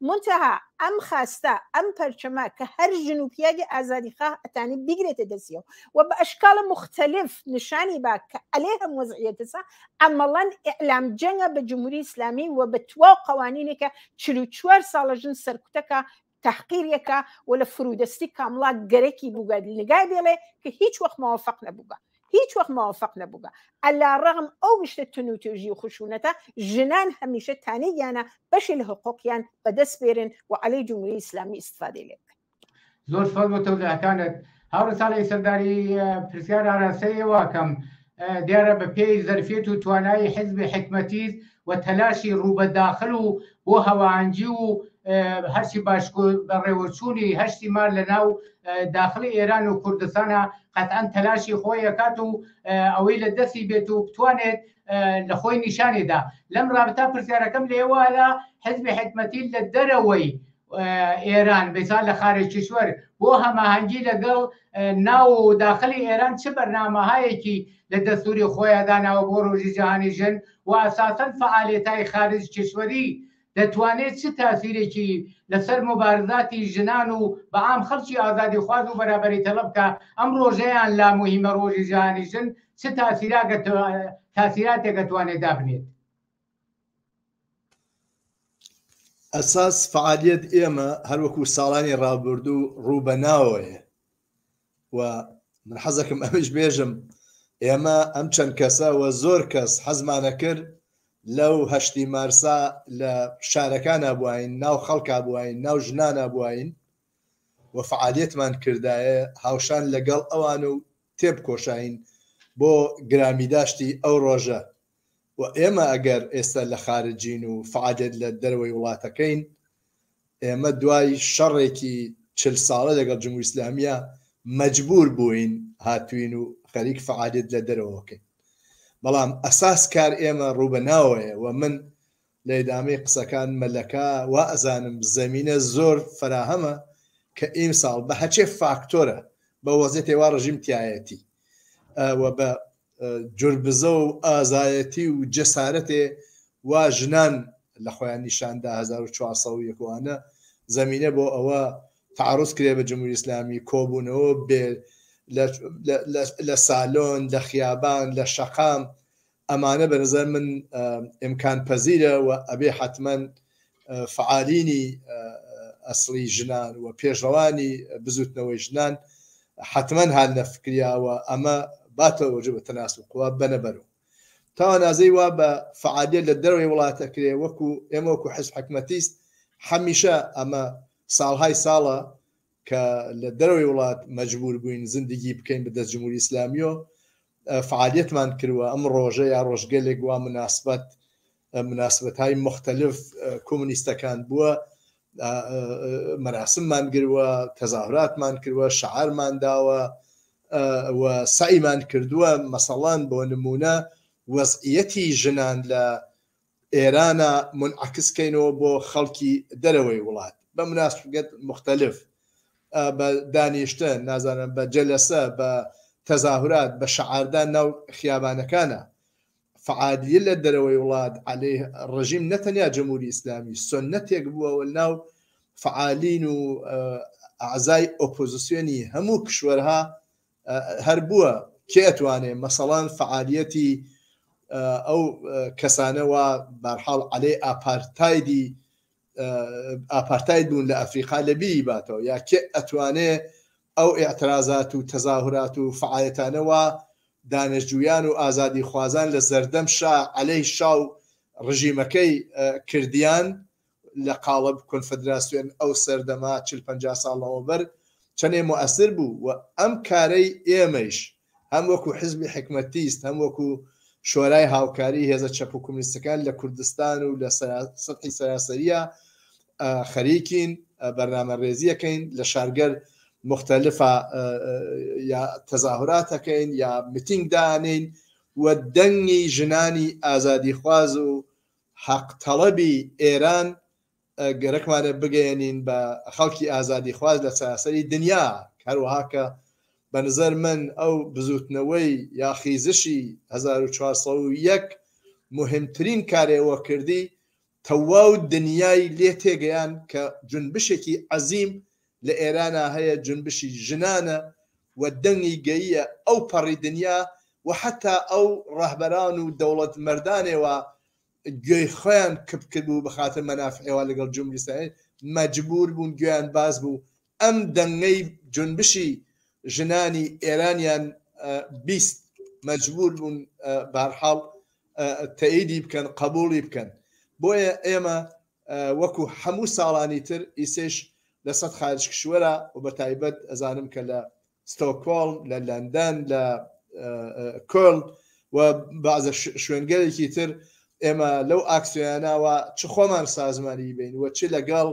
منتەها ئەم خاستە ئەم پەرچەمە کە هەر ژن و پیاگی ئازادیخواه ئەتانی بیگرێتە دەستیەوە و بە ئەشکاڵ مختلف نشانی با کە ئەلێ هەم وەزعیەتەسە عەمەڵەن ئیعلام جەنگە بە جمهوری ئیسلامی و بە تواو قەوانینێکە 44 ساڵە ژن سەرکوتەکە تەحقیریەکە و لە فرودەستی کامڵا گەرەکی بووگە نگای بێڵێ کە هیچ وەخت مەوەفەق نەبووگە هیچ وەخت مەوەفەق نەبووگە ئەلا ڕەغم ئەو گشتە تونوتێژی و خشونەتە ژنان هەمیشە تانیگیانە بەشی لە حقوقیان بەدەست بێرن و عەلەی جمهوری ئیسلامی ئیستفادەی لێ بکەن. زۆر سپاس بۆ تەوزیحەکانت هاوڕێ ساڵحی سەرداری پرسیار ئاراستەی ئێوە ئەکەم دیارە بە پێی زەرفیەت و توانایی حیزبی حیکمەتیست و تەلاشی ڕوو بە داخل و بۆ هەواهەنگی و هەرچی باش بەڕێوەچوونی هەشتی مار لە ناو داخلی ئێران و کوردستانە قەتعەن تەلاشی خۆی ئەکات و ئەوەی لە دەستی بێت و بتوانێت لە خۆی نیشانیدا لەم رابطە پرسیارەکەم لێوە لە حزبی حکمەتی لە دەرەوەی ئێران بەسا لە خارج کشور بۆ هەماهەنگی لەگەڵ ناو و داخلی ئێران چ بەرنامەهایەکی لە دەستوری خۆیان داناوە بۆ ڕۆژی جیهانی ژن و ئەساسەن فەعالێتای خارج کشوەری دەتوانێت چ تاسیرێکی لەسەر موبارزاتی ژنان و بە عام خەڵکی ئازادیخواز و بەرابەری تەڵەب کە ئەم ڕۆژەیان لا موهیمە ڕۆژی جیهانی ژن چ تاسیراتێک ئەتوانێت دابنێت؟ ئەساس فەعالیەت ئێمە هەروەکو ساڵانی ڕابردوو ڕوو بە ناوەیە و من حەزەکەم ئەمەش بێژم ئێمە ئەم چەند کەسە و زۆر کەس حەزمانە کرد لەو هەشتی مارسا لە شارەکانە بواین ناو خەڵکا بواین ناو ژنانە بواین و فعالیتمان کردایە هاوشان لەگەڵ ئەوان و تێبکۆشاین بۆ گرامیداشتی ئەو ڕۆژە و ئێمە ئەگەر ئێستا لە خارجین و فعالیت لە دەرەوەی وڵاتەکەین ئێمە دوای شەڕێکی چل ساڵە لەگەڵ جمهوری ئیسلامیە مەجبور بووین هاتوین و خەریک فعالیت لە دەرەوەکەین بەڵام ئەساس کار ئێمە ڕوو بە ناوەیە و من لە ئیدامەی قسەکان مەلەکە وا ئەزانم زەمینە زۆر فەراهەمە کە ئیمساڵ بە هەچێ فاکتۆرە بە وەزیەتێ وا ڕژیم تایەتی و بە جوربزە و ئازایەتی و جەسارەتێ وا ژنان لە خۆیان نیشان دا 1401 وانە زەمینە بۆ ئەوە تەعەڕوز کرێ بە جمهوری ئیسلامی کۆبوونەوە بێ لە سالۆن لە خیابان لە شەقام ئەمانە بە نظر من ئیمکان پەزیرە و ئەبێ حەتمەن فەعالینی ئەسڵی ژنان و پێشڕەوانی بزوتنەوەی ژنان حەتمەن هالنە فکریا و ئەمە باتەوەجە بە تەناسب قوا بەنە بەرەو تاوانازەی وا بە فەعالیەت لە دەرەوەی وڵات ئەکرێ وەکو ئێمە وەکو حزب حکمەتیست هەمیشە ئەمە ساڵهای ساڵە کە لە دەرەوەی وڵات مەجبور بووین زندگی بکەین بە دەست جمهوری ئیسلامیۆ فعالیەتمان کردوە ئەم ڕۆژە یا ڕۆژگەلێک وا مناسبەت مناسبەتهای مختلف کۆمونیستەکان بووە مەراسممان گروە تەزاهراتمان کردوە شعارمان داوە و سەعیمان کردووە مەسەڵان بۆ نمونە وەزعیەتی ژنان لە ئێرانە منعکس کەینەوە بۆ خەڵکی دەرەوەی وڵات بە مناسبەت مختلف بە دانیشتن نازانم بە جەلەسە بە تەزاهرات بە شعاردان ناو خیابانەکانە فعالیە لە دەرەوەی وڵات عەلەیه ڕژیم نە تەنیا جمهوری ئیسلامی سوننەتێک بووە و ناو فعالین و ئەعزای ئۆپۆزیسیۆنی هەموو کشوەرها هەر بووە. کێ ئەتوانێ مەسەڵەن فەعالیەتی ئەو کەسانە وا بارحاڵ عەلەی ئاپارتایدی ئاپارتاید بوون لە ئەفریقا لە بیری باتەوە یا کێ ئەتوانێ ئەو ئیعترازات و تەزاهورات و فەعالێتانە وا دانشجویان و ئازادیخوازان لە زەردەم شا عەلەی شا و ڕژیمەکەی کردیان لە قاڵب کۆنفدراسیۆن ئەو سەردەمە 40 50 ساڵ لەمەوبەر چەنێ موئەسر بوو و ئەم کارەی ئێمەیش هەم وەکو حزبی حکمەتیست هەم وەکو شۆرای هاوکاری هێزە چەپ و کۆمونیستەکان لە کوردستان و لە سەتحی سەراسەریە خەریکین بەرنامە ڕێزیەکەین لە شارگەر مختلفە یا تەزاهوراتەکەین یا میتینگ دانین و دەنگی ژنانی ئازادیخواز و حەق تەڵەبی ئێران گەرەکمانە بگەیەنین بە خەڵکی ئازادیخواز لە سەراسەری دنیا، هەروەها کە بە نزەر من ئەو بزووتنەوەی یا خیزشی 1401 موهیمترین کارێ وە کردی تەواو دنیای لێ تێگەیان کە جونبشێکی عەزیم لە ئێرانا هەیە جونبشی ژنانە و دەنگی گەییە ئەو پەڕی دنیا و حەتا ئەو ڕەهبەران و دەوڵەت مەردانێ وا گوێی خۆیان کپ کردبوو بە خاتر مەنافعێوا لەگەڵ جمهوری ئیسلامی مەجبور بوون گوێیان باز بوو ئەم دەنگەی جونبشی ژنانی ئێرانیان 20 مەجبور بوون بەهەرحاڵ تەئیدی بکەن قبوڵی بکەن بۆیە ئێمە وەکو هەموو ساڵانی تر ئیسەیش لە سەد خارج کشوەرە و بە تایبەت ئەزانم کە لە ستۆکۆڵم، لە لەندەن، لە کۆلن و بەعزە شوێنگەلێکی تر ئێمە لەو ئاکسیۆنانەوە چ خۆمان سازمانی بین و چ لەگەڵ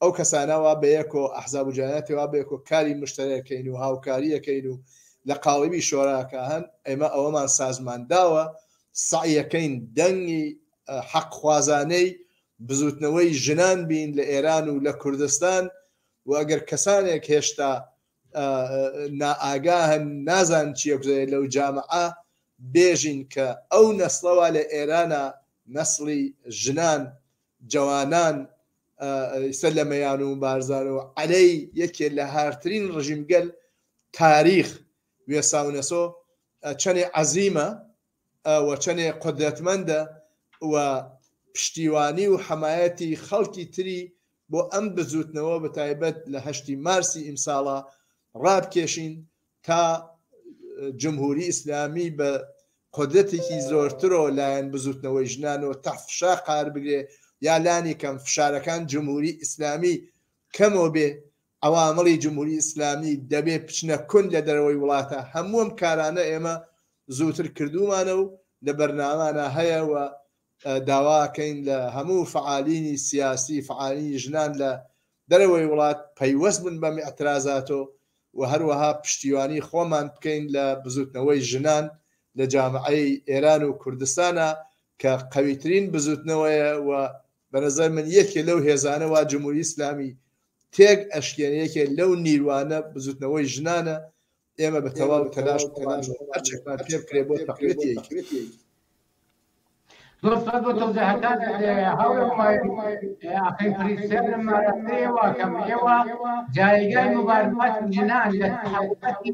ئەو کەسانەوە بەیەکۆ ئەحزاب و جەریاناتەوە بەیەکۆ کاری مشتەرەکەین و هاوکاریەکەین و لە قاڵبی شۆراکە هەن ئێمە ئەوەمان سازمان داوە سەعیەکەین دەنگی حەقخوازانەی بزوتنەوەی ژنان بین لە ئێران و لە کوردستان و ئەگەر کەسانێک هێشتا نائاگاهن نازانن چیە گوزەرێ لەو جامعە بێژین کە ئەو نەسڵەوا لە ئێرانە نەسڵی ژنان جەوانان سەر لە مەیان و بارزان و عەلەی یەکێ لە هارترین ڕژیمگەل تاریخ وێساونەسۆ چەنێ عەزیمە و چەنێ قودرەتمەندە و پشتیوانی و حەمایەتی خەڵکی تری بۆ ئەم بزووتنەوە بە تایبەت لە هەشتی مارسی ئیمساڵا ڕابکێشین تا جمهوری ئیسلامی بە قودرەتێکی زۆرترۆ لایەن بزووتنەوەی ژنانەوە تحت فشار قار بگرێ یا لانی کەم فشارەکان جمهوری ئیسلامی کەمەوە بێ عەوامڵی جمهوری ئیسلامی دەبێ بچنە کون لە دەرەوەی وڵاتە هەموو ئەم کارانە ئێمە زووتر کردوومانە و لە بەرنامانا هەیە و داواکەین لە هەموو فەعالینی سیاسی فەعالینی ژنان لە دەرەوەی وڵات پەیوەست بن بەم ئیعترازاتۆ و هەروەها پشتیوانی خۆمان بکەین لە بزوتنەوەی ژنان لە جامعەی ئێران و کوردستانا کە قەویترین بزوتنەوەیە و بە نەزەر من یەکێ لەو هێزانە وا جمهوری ئیسلامی تێک ئەشکێنێ یەکێ لەو نیروانە بزوتنەوەی ژنانە ئێمە بە تەواو تەلاش خۆمان هەرچێکمان پێ بکرێ بۆ تەقویەتی یەکێتی. زۆر سپاس بۆ تەوزیحەکانت هاوڕێ هومایون ئاخرین پرسیارم ئاراستەی ئێوە ئەکەم ئێوە جایگای موبارزاتی ژنان لە تەحەولاتی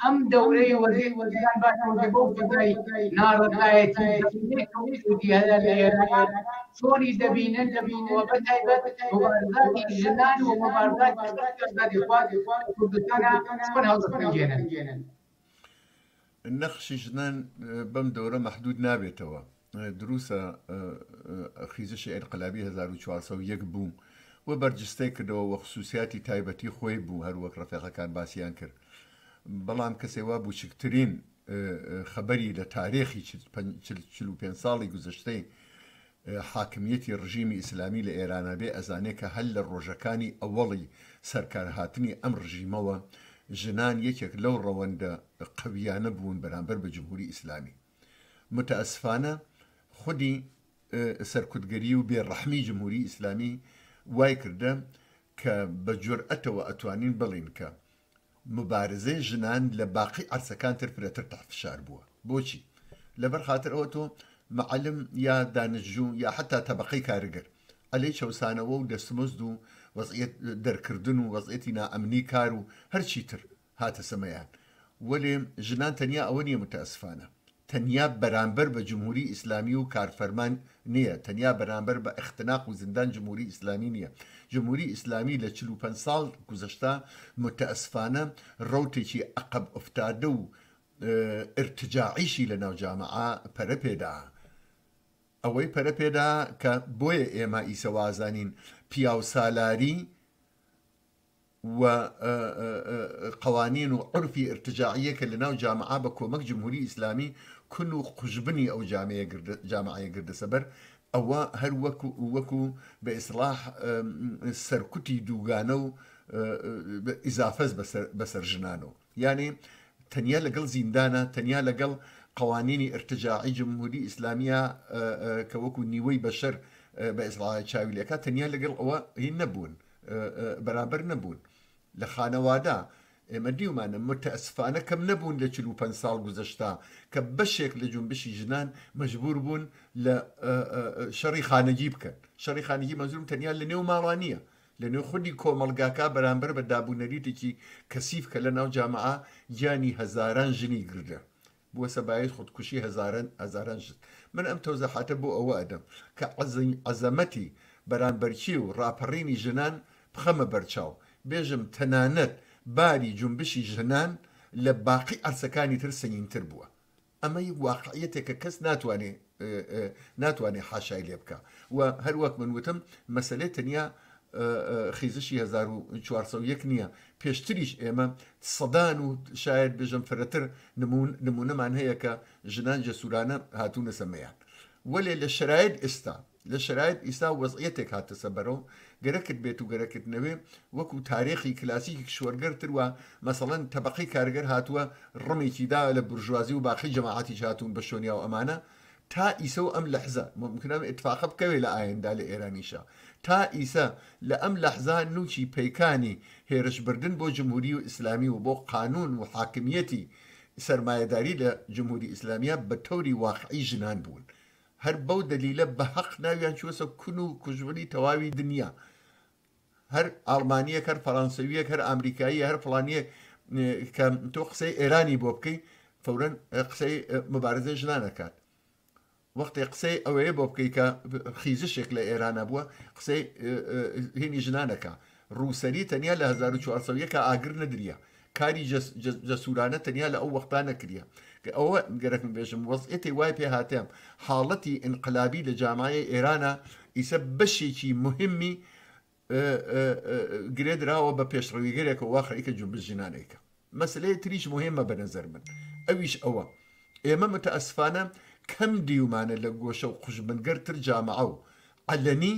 ئەم دەورەی وەزیر وەزیران باشەوە بۆ فەزای ناڕەزایەتی زەمینەی کە وجودی هەیە لە ئێران چۆنی دەبینن و بە تایبەت موبارزاتی ژنان و موبارزاتی خەڵکی ئازادیخواز لە کوردستانا چۆن هەڵدەسەنگێنن؟ نەخشی ژنان بەم دەورە مەحدود نابێتەوە. دروسە خیزشی ئینقلابی 1401 بوو و بەرجستەی کردەوە و خسوسیاتی تایبەتی خۆی بوو هەر وەک ڕەفیقەکان باسیان کرد بەڵام کەسێ وا بوچکترین خەبەری لە تارێخی 45 ساڵی گوزەشتەی حاکمیەتی ڕژیمی ئیسلامی لە ئێرانا بێ ئەزانێ کە هەر لە ڕۆژەکانی ئەوەڵی سەرکارهاتنی ئەم ڕژیمەوە ژنان یەکێک لەو ڕەوەندە قەویانە بوون بەرامبەر بە جمهوری ئیسلامی. متاسفانە خودی سەرکوتگەری و بێ ڕەحمی جمهوری ئیسلامی وای کردە کە بە جورئەتەوە ئەتوانین بڵێین کە موبارزەی ژنان لە باقی عەرسەکان تر فرەتر تحت فشار بووە. بۆچی؟ لەبەر خاتر ئەوە تۆ معلم یا دانشجوو یا حەتا تەبەقەی کارگر عەلەی چەوسانەوە و دەستمزد و وەزعیەت دەرکردن و وەزعیەتی نائەمنی کار و هەرچی تر هاتە سەمەیان. وەلێ ژنان تەنیا ئەوە نییە متاسفانە تەنیا بەرامبەر بە جمهوری ئیسلامی و کارفەرمان نییە، تەنیا بەرامبەر بە ئختناق و زندان جمهوری ئیسلامی نییە. جمهوری ئیسلامی لە 45 ساڵ گوزەشتە متاسفانە ڕەوتێکی عەقەب ئوفتادە و ئرتجاعیشی لە ناو جامعە پەرە پێدا. ئەوەی پەرە پێدا کە بۆیە ئێمە ئیسە وازانین پیاوسالاری و قوانین و عورفی ئرتجاعیە کە لە ناو جامعە بە کۆمەک جمهوری ئیسلامی کون و قوژبنی ئەو جامعەیە گردەسە بەر، ئەوە هەر وەکو بە ئیسڵاح سەرکوتی دووگانە و ئیزافەس بەسەر ژنانەوە. یانێ تەنیا لەگەڵ زیندانە، تەنیا لەگەڵ قوانینی ئرتجاعی جمهوری ئیسلامیە کە وەکو نیوەی بەشەر بە ئیسڵاح چاوی لێکا، تەنیا لەگەڵ ئەوە هین نەبوون. بەرامبەر نەبوون لە خانەوادە، ئێمە دیومانە متاسفانە کەم نەبوون لە 45 ساڵ گوزەشتا کە بەشێک لە جونبشی ژنان مەجبور بوون لە شەڕی خانەگی بکەن. شەڕی خانەگی مەنزورم تەنیا لە نێو ماڵا نییە، لە نێو خودی کۆمەڵگاکە بەرامبەر بە دابونەریتێکی کەسیف کە لە ناو جامعە گیانی هەزاران ژنی گردە. بووەسە بایس خودکوشی هەزاران هەزاران ژن. من ئەم تەوزەحاتە بۆ ئەوە ئەدەم کە عەزەمەتی بەرانبەرکی و ڕاپەڕینی ژنان بخەمە بەرچاو، بێژم تەنانەت باری جونبشی ژنان لە باقی عەرسەکانی تر سەنگینتر بووە. ئەمە واقعیەتێکە کەس ناتوانێ ناتوانێ حاشای لێ بکا و هەر وەک من وتم مەسەلەی تەنیا خیزشی 1401 نییە، پێشتریش ئێمە سەدان و شاید بێژم فرەتر نموونەمان هەیە کە ژنان جەسوورانە هاتوونەسە مەیان. وەلێ لە شەرایت ئێستا لە شەرایت ئیستا وەزعیەتێک هاتەسە بەرەو گەرەکت بێت و گەرەکت نەوێ وەکو تاریخی کلاسیکی کشوەرگەر تر وا مەسەڵەن تەبەقەی کارگەر هاتووە ڕمێکی دا لە بورژوازی و باقی جەماعەتیش هاتوون بە شۆنیا و ئەمانە تا ئیسە و ئەم لەحزە مومکنە ئەم ئیتفاقە بکەوێ لە ئایندە لە ئێرانیشا تا ئیسە لە ئەم لەحزە نوکی پەیکانی هێرش بردن بۆ جمهوری و ئیسلامی و بۆ قانون و حاکمیەتی سەرمایەداری لە جمهوری ئیسلامیە بە تەوری واقعی ژنان بوون هەر بەو دەلیلە بە هەق ناویان چووەسە کون و کوژبنی تەواوی دنیا. هەر ئاڵمانیەک، هەر فەڕانسەویەک، هەر ئامریکاییە، هەر فڵانیەک کە تۆ قسەی ئێرانی بۆ بکەی فەورەن قسەی مبارزەی ژنان ئەکات. وەختێ قسەی ئەوەیە بۆ بکەی کە خیزشێک لە ئێرانە بووە قسەی هینی ژنان ئەکا. ڕووسەری تەنیا لە 1401 ئاگر نەدریا. کاری جەسورانە تەنیا لە ئەو وەختا نەکریا. ئەوە گەرەکم بێژم وەزعیەتی وای پێ هاتێم حاڵەتی ئینقلابی لە جامعەی ئێرانە ئیسە بەشێکی مهمی گرێ دراوە بە پێشڕەویگەرێکەوە وا خەریکە جونبش ژنانێکە. مەسلەیە تریش مهمە بە نەزەر من ئەویش ئەوە ئێمە متەئەسفانە کەم دیومانە لە گۆشە و قوژبنگەر تر جامعە و عەلەنی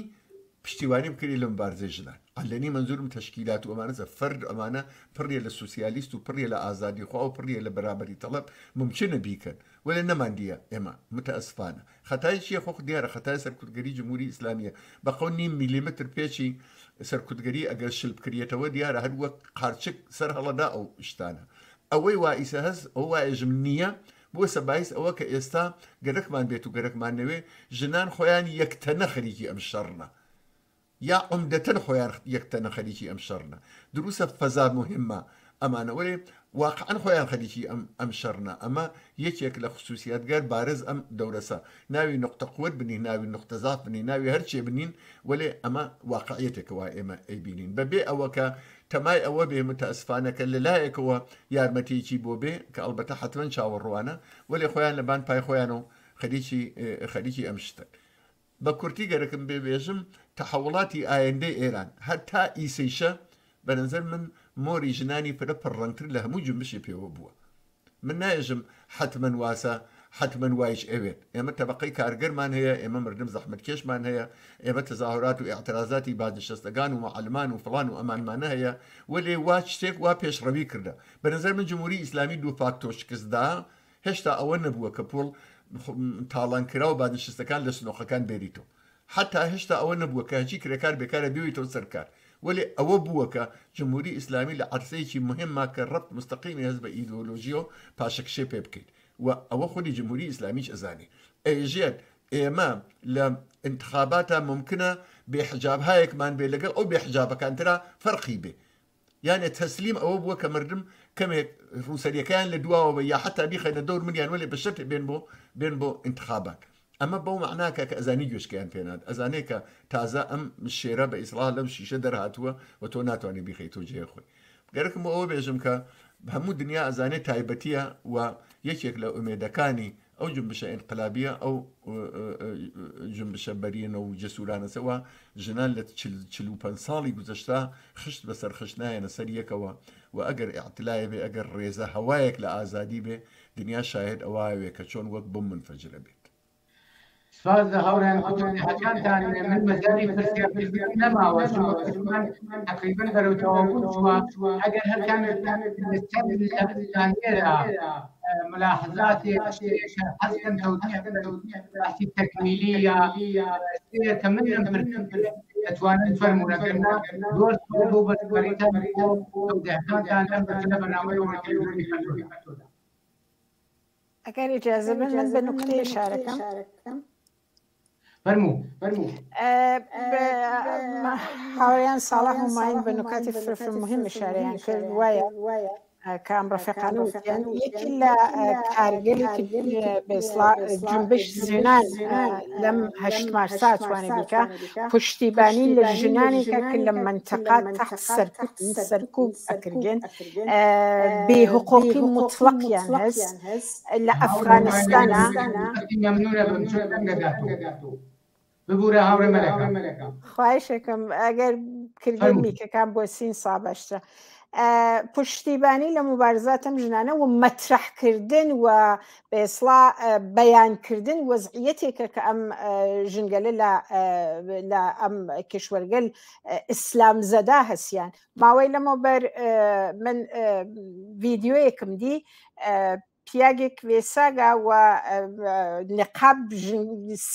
پشتیوانی بکرێ لە مبارزەی ژنان. عەلەنی مەنزورم تەشکیلات و ئەمانەسە، فەرد ئەمانە پڕیە لە سوسیالیست و پڕیە لە ئازادیخوا و پڕیە لە بەرابەری تەڵەب مومکنە بیکەن وەلێ نەمان دیە ئێمە متەئەسفانە. خەتای چیە؟ خۆ دیارە خەتای سەرکوتگەری جمهوری ئیسلامیە بە قەو نیم میلیمتر پێچی سەرکوتگەری ئەگەر شل بکریەتەوە دیارە هەر وەک قارچک سەر هەڵەدا ئەو شتانە. ئەوەی وا ئیسە هەس ئەوە وا ئێژم نیە بووەسە بایس ئەوە کە ئێستا گەرەکمان بێت و گەرەکمان نەوێ ژنان خۆیان یەک تەنە خەریکی ئەم شەڕنە یا عومدەتەن خۆیان یەک تەنە خەریکی ئەم شەڕنە. دروسە فەزا موهیمە ئەمانە وەلێ واقعەن خۆیان خەریکی ئەم ئەم شەڕنە. ئەمە یەکێک لە خسوسیاتگەر بارز ئەم دەورەسە. ناوی نوقتە قوەت بنین، ناوی نوقتە زەعف بنین، ناوی هەر چێ بنین وەلێ ئەمە واقعیەتێکە وا ئێمە ئەیبینین بە بێ ئەوە کە تەمای ئەوە بێ متاسفانە کە لە لایەکەوە یارمەتیەکی بۆ بێ کە ئەڵبەتە حەتمەن چاوەڕوانە وەلێ خۆیان لە بان پای خۆیان و خەریکی خەریکی ئەم شتەن. بە کورتی گەرەکم بێ بێژم تەحەوڵاتی ئایندەی ئێران هەر تا ئیسەیشە بە نەزەر من مۆری ژنانی فرە پڕڕەنگتر لە هەموو جونبشێ پێوە بووە. من نایەژم حەتمەن واسە، حەتمەن وایش ئەوێت. ئێمە تەبەقەی کارگەرمان هەیە، ئێمە مردم زەحمەتکێشمان هەیە، ئێمە تەزاهورات و ئێعترازاتی بازنشەستەگان و مەعەلمان و فڵان و ئەمانمانە هەیە، وەلێ وا شتێک وا پێشڕەوی کردە. بە نەزەر من جمهوری ئیسلامی دو فاکتۆ شکست دا، هێشتا ئەوە نەبووە کە پوڵ تاڵانکراو بازنشستەکان لە سنۆقەکان بێریتەوە. حەتا هێشتا ئەوە نەبووە کە هەرچی کرێکار بێکارە بێیتەوە سەر کار. وەلێ ئەوە بووە کە جمهوری ئیسلامی لە عەرسەیەکی موهیمما کە ڕەبت موستەقیمی هەس بە ئیدۆلۆژیەوە پاشەکشێ پێ بکەیت و ئەوە خودی جمهوری ئیسلامیش ئەزانێ ئەیژێت ئێمە لە ئینتخاباتا مومکنە بێ حجابهایەکمان بێ لەگەڵ ئەو بێ حجابەکانترا فەرقی بێ یانێ تەسلیم ئەوە بووە کە مردم کەمێک ڕووسەریەکەیان لە دواوە بە یا حتا بیخەنە دەور منیان وەلێ بە شەرتێ بێن بۆ بێن بۆ ئینتخابات ئەمە بەو مەعناکە کە ئەزانی گوێچکەیان پێنات ئەزانێ کە تازە ئەم شێرە بە ئیسڵا لەم شیشە دەرهاتووە و تۆ ناتوانانی بیخەیتەوە جێ خۆی گەرەکم بۆ ئەوە بێژم کە هەموو دنیا ئەزانێ تایبەتیە و یەکێک لە ئومێدەکانی ئەو جنبشە ئینقلابیە ئەو جنبشە بەرینە و جەسورانەسەوە ژنان لە 45 ساڵی گوزەشتا خشت بەسەر خشت نایەنە سەر یەکەوە و ئەگەر ئیعتلایە بێ ئەگەر ڕێزە هەوایەک لە ئازادی بێ دنیا شاهد ئەوە کە چۆن وەک بم منفەجرە بێت. سپاس لە هاوڕێیان بۆ تەوزیحەکانتان من مەجالی پرسیارکردن نەماوە چونکە تەقریبەن بەرەو تەواوبوون چووە ئەگەر هەر کامێکتان چەند لێرە ملاحظاتێک شتێک حەز کەن تەوزیح بکەن بەحسی تەکمیلی یا شتێک کە من نەمپرسی دەتوانن فەرموون ئەگەر نا زۆر سپاس بۆ بەشداریتان بۆ تەوزیحەکانتان لەم بەشە لە بەرنامەی ڕۆژی تەلەڤیزیۆنی ئەگەر ئیجازە بن من بە نوکتەی ئشارەکەم. فەرموو فەرموو. هاوڕێیان ساڵح و ماین بە نوکاتی فرە فرە مهم ئشارەیان کرد وایە کە ئەم ڕەفیقانە وتیان یەکی لە کارگەلێکی بە ئیسڵا جنبش ژنان لەم هەشت مارسا توانێ بیکا پشتیبانی لە ژنانێکە کە لە مەنتەقە تحت سەرکوت سەرکوب ئەکرگێن بێ حقوقی مطلقیان هەس لە ئەفغانستانە. مەمنونە بم چۆن دەنگە داتۆ ببورە هاوڕێ مەلەکە. خواهشەکەم ئەگەر کردن میکەکان بۆ سین سا باشترە. پشتیبانی لە مبارزاتم ژنانە و مەترحکردن و بەێسڵا بەیانکردن وەزعیەتێکە کە ئەم ژنگەلە لە ئەم کشوەرگەل ئیسلام زەدا هەسیان ماوەی لەمەوبەر من ڤیدیۆیەکم دی پیاگێک وێساگا و نقاب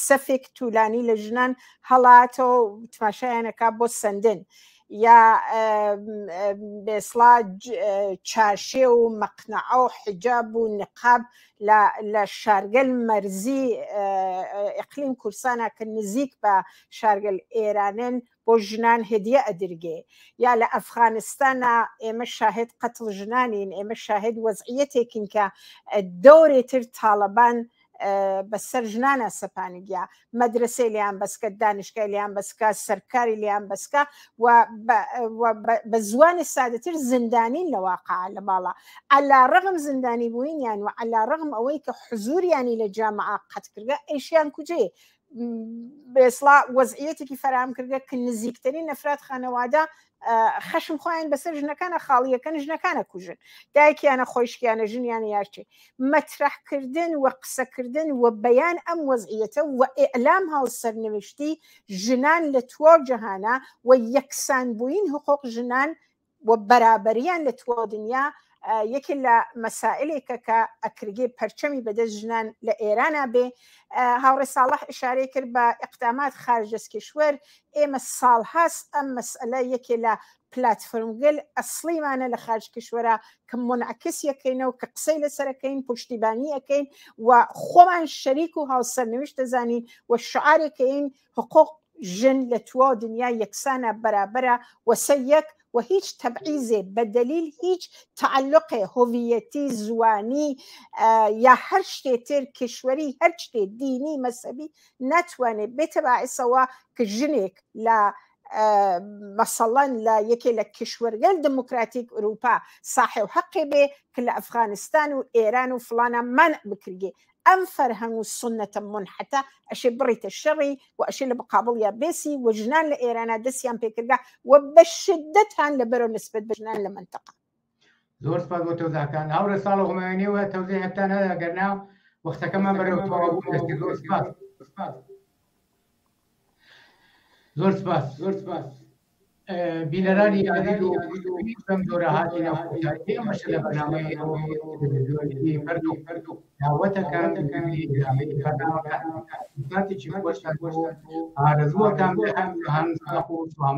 سەفێک تولانی لە ژنان هەڵاتەوە تماشایانەکە بۆ سندن یا بێسڵا چارشێ و مەقنەعە و حجاب و نقاب لە شارگەل مەرزی ئەقلیم کورسانە کە نزیک بە شارگەل ئێرانن بۆ ژنان هدیە ئەدرگێ یا لە ئەفغانستانا ئێمە شاهد قەتڵ ژنانین ئێمە شاهد وەزعیەتێکین کە دەورێ تر تاڵەبان بەسەر ژنانە سەپانگیا مەدرسەی لیان بەسکە دانیشگای لیان بەسکە سەرکاری لیان بەسکە و بە زوانی سادەتر زیندانین لە واقع لە ماڵە علا ڕغم زیندانی بووینیان و علا ڕغم ئەوەی کە حزوریانی لە جامعە قەت کردگە ئەیشیان کوجێ بێسڵا وەزعیەتێکی فەراهەم کردگە کە نزیکترین ئەفراد خانەوادە خەشم خۆیان بەسەر ژنەکانە خاڵیەکەن ژنەکانە کوژن دایکیانە خۆشکیانە ژنیانە یارچێ مەترحکردن و قسەکردن و بەیان ئەم وەزعیەتە و ئیعلام هاوسەرنوشتی ژنان لە تواو جەهانە و یەکسان بووین حقوق ژنان و بەرابەریان لە تواو دنیا یەکێ لە مەسائلێکە کە ئەکرگێ پەرچەمی بەدەست ژنان لە ئێرانا بێ هاوڕێ ساڵح ئشارەی کرد بە ئقدامات خارج از کشور ئێمە ساڵهاست ئەم مەسئلە یەکێ لە پلاتفۆرمگەل ئەسڵیمانە لە خارج کشوەرا کە منعکس یەکەینەوە کە قسەی لەسەرەکەین پشتیبانی ئەەکەین و خۆمان شەریک و هاوسەرنویشت دەزانین و شعارێکەین حقوق ژن لە تواو دنیا یەکسانە بەرابەرە وەسە یەک و هیچ تەبعیزێ بە دەلیل هیچ تەعەلوقێ هۆڤیەتی زوانی یا هەر شتێ تر کیشوەری هەر شتێ دینی مەزهەبی ناتوانێ بێتە باعسەوە کە ژنێک لە مەسەڵەن لە یەکێ لە کیشوەرگەل دموکراتیک ئوروپا ساحێو حەقێ بێ کە لە ئەفغانستان و ئێران و فڵانە مەنع بکرگێ ئەم فەرهەنگ و سوننەتە مونحەتە ئەشێ بڕیتە شەڕی و ئەشێ لە مقابڵیا بێسی و ژنان لە ئێرانا دەسیان پێکردگا و بە شدەت هان لە بەرەو نسبەت بە ژنان لە مەنتەقە. زۆر سپاس بۆ تەوزیحەکان هاوڕێ ساڵح هومایونی و تەوزیحێکتان هەیە ئەگەر نا وەختەکەمان بەرەو تەواوبوون دەچێت زۆر سپاس زۆر سپاس زۆر سپاس بینەرانی ئازیز و بەم جۆرە هاتینە کۆتایی ئەم بەشە لە بەرنامەی تەلەڤیزیۆنی پەرتوو داوەتەکان بەرنامەکان کاتێکی خۆشتان بۆ ئارەزووەکان لە هەم ساخ و سڵامەت.